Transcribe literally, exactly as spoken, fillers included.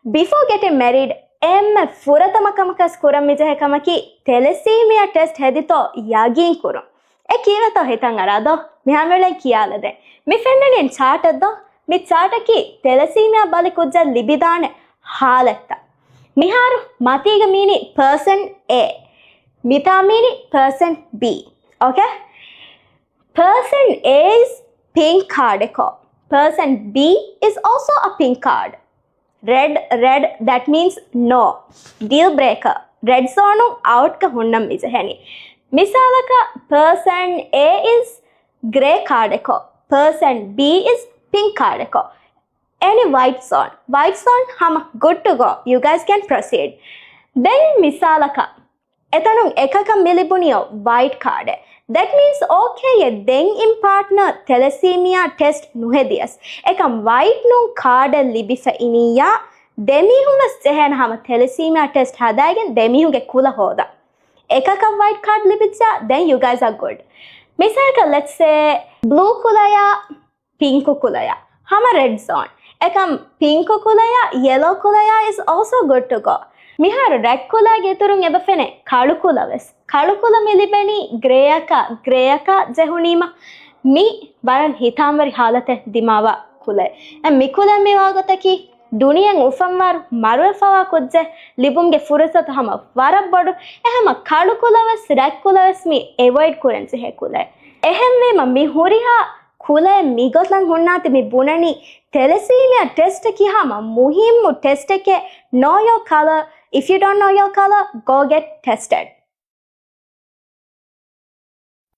Before getting married, އެންމެ ފުރަތަމަ ކަމަކަސް ކުރަން މިޖެހޭ ކަމަކީ ތެލެސީމިއާ ޓެސްޓް ހެދިތޯ ޔަގީން ކުރުން. އެ ކީއްވެތޯ ހިތަށް އަރާދޯ؟ މިހާ މިއުޅެން ކިޔާލަދޭ. މި ފެންނަނީ ޗާޓަށް ދޯ؟ މި ޗާޓަކީ ތެލެސީމިއާ ބަލި ކުއްޖަށް ލިބިދާނެ ހާލަތްތައް. މިހާރު މަތީގަ މީނީ ޕާސަންޓް އޭ، މިތާ މީނީ ޕާސަންޓް ބީ. އޯކޭ؟ Person A is pink card އެކޯ. Person B is also a pink card. Red, red, that means no. Deal breaker. ރެޑް ޒޯނު އައުޓްގަ ހުންނަން މިޖެހެނީ. މިސާލަކަށް، person A is grey card އެކޯ. Person B is pink card އެކޯ. Any white zone. White zone ހަމަ good to go. You guys can proceed. ދެން މިސާލަކަށް، އެތަނުން އެކަކަށް މި ލިބުނީ ވައިޓް ކާޑެއް. That means okay އެ ދެން އިން ޕާޓްނަރ ތެލެސީމިއާ ޓެސްޓް ނުހެދިޔަސް. އެކަމް ވައިޓް ނޫން ކާޑެއް ލިބިފަ އިނިއްޔާ، ދެމީހުން ވެސް ޖެހޭނެ ހަމަ ތެލެސީމިއާ ޓެސްޓް ހަދައިގެން ދެމީހުންގެ ކުލަ ހޯދަން. އެކަކަށް ވައިޓް ކާޑް ލިބިއްޖާ، then you guys are good. މިސާލަކަށް let's say blue ކުލަޔާ ޕިންކު ކުލަޔާ ހަމަ ރެޑް ޒޯން. އެކަމް ޕިންކު ކުލަޔާ ޔެލޯ ކުލަޔާ is also good to go. މިހާރު ރެޑް ކުލައިގެ އިތުރުން އެބަ ފެނޭ ކަޅު ކުލަ ވެސް. ކަޅު ކުލަ މި ލިބެނީ ގްރޭއަކަށް، ގްރޭއަކަށް ޖެހުނީމަ މި ވަރަށް ހިތާމަވެރި ހާލަތެއް ދިމާވާ ކުލައެއް. އެ މި ކުލަ މި ވާގޮތަކީ ދުނިޔެން އުފަންވާރު މަރުވެފަވާ ކުއްޖެއް ލިބުމުގެ ފުރުސަތު ހަމަ ވަރަށް ބޮޑު. އެހެމަ ކަޅު ކުލަ ވެސް ރެޑް ކުލަ ވެސް މި އެވޮއިޑް ކުރަން ޖެހޭ ކުލައެއް. އެހެންވީމަ މި ހުރިހާ ކުލައެއް މިގޮތަށް ހުންނާތި މި ބުނަނީ ތެލެސީމިއާ ޓެސްޓަކީ ހަމަ މުހިއްމު ޓެސްޓެކޭ. Know your color. If you don't know your color, go get tested.